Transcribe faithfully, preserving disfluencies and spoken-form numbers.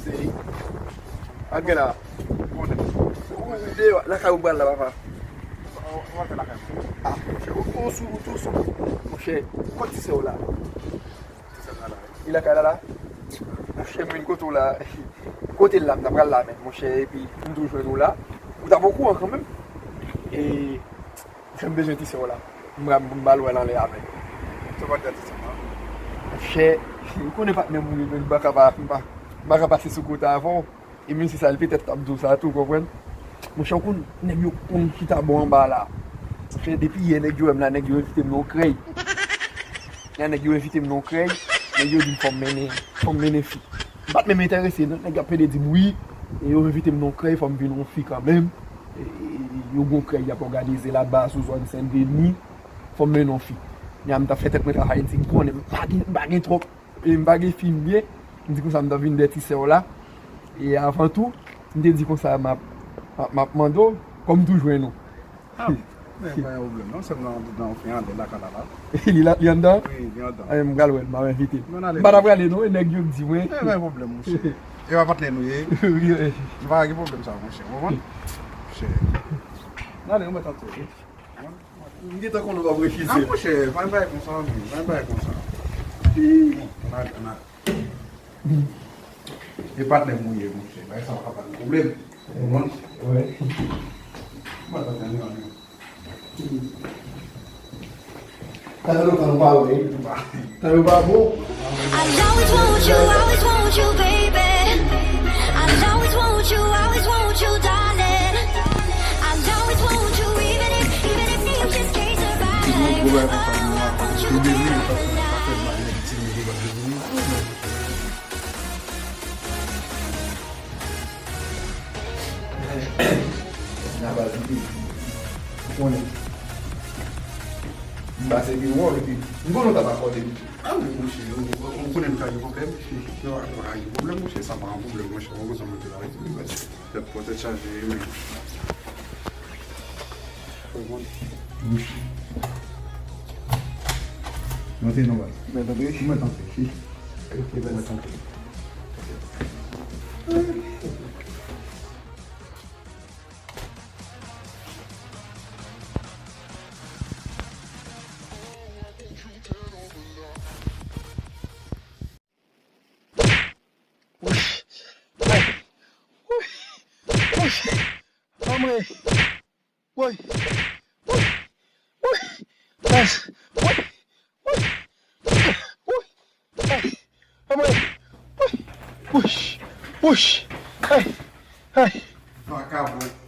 Se li. Al gen la. Ou deyò, lakay ou pral la, papa. Ah, monchè, ou, ou sou, ou tou sou. Monchè, kot ti sè w la? Li lakay la la. Monchè, m vin kote w la. Kote l la, m ta pral la menm, monchè, epi m tou jwenn ou la. Ou t ap okouran kanmenm. E, monchè, m bezwen ti sè w la. M pral, m pral wè l anlè a menm. Sa w pa t di a ti sè w la? Monchè, ou konnen patnè m ou ye, men m pa ka pa, m pa, m pa ka pase sou kote avè w. E menm si sa, li petèt t ap di w sa tou, konprann? Monchè, ou konn, nèg yo konn chita bò anba la. Monchè, depi yè nèg yo wè m la, nèg yo envite m nan yon krèy. Lè nèg yo envite m nan yon krèy, nèg yo di m fò m mennen, fò m mennen fi. M pa t menm enterese, non, nèg yo ap pede di m wi, e yo envite m nan yon krèy, fò m vin yon fi kanmenm. E, e, e, yo gon krèy y ap òganize laba sou zòn Sendeni, fò m mennen yon fi. Nèg la m t ap fè tèt mwen travay, di m konnen m pa gen, m pa gen twòp. E m pa gen fi m ye, m di konsa m t ap vin dèyè ti sè w la. E avan tou, m te di konsa m ap, m ap, m ap mande w, kòm m tou jwenn ou. Ah, men pa gen pwoblèm non, sè m nan, nan yon fi anndan lakay la la. Li la, li anndan? Wi, li anndan. Ay, m pral wè l, m ap envite l. M pa t ap prale non, e nèg yo k di mwen. E pa gen pwoblèm, monchè. E pa patnè nou ye. Wi, wi. M pa gen pwoblèm sa, monchè. Ou konprann? Monchè. N ale, ou mèt antre. M gentan konnen w ap refize. Ah, monchè, pa bay konsa, men. Pa bay konsa. Bon, n a, n a. E patnè m ou ye, monchè. Bagay sa pa ka ba nou pwoblèm. Ou konprann? Wi. Mwen pa tande anyen. Sa fè lontan nou pa wè, wi. Tan yo pa bon. I'll always want you, always want you, baby. I'll always want you, always want you, darling. I'll always want you, even if, even if nature stays alive. Oh, I want you, baby, for life. Nan baz, ou konnen. M pase pi wòl, epi m konnen w t ap akòde m. Ah wi, monchè, ou, ou, ou konnen m ka gen pwoblèm. Non, pa gen pwoblèm, monchè, sa pa yon pwoblèm, monchè. Ou konn sa mwen te la, wi, tèt pòtèt chaje, wi, men. Monchè. Mwen te nan baz. Mwen tande. Mwen tande. Ok, baz. Mwen tande. Woy! Woy! Woy! Woy! Anmwe! Woy! Woy! Woy! Baz! Woy! Woy! Woy! Ay! Anmwe! Woy! Woy! Woy! Ay! Ay! Vakabon!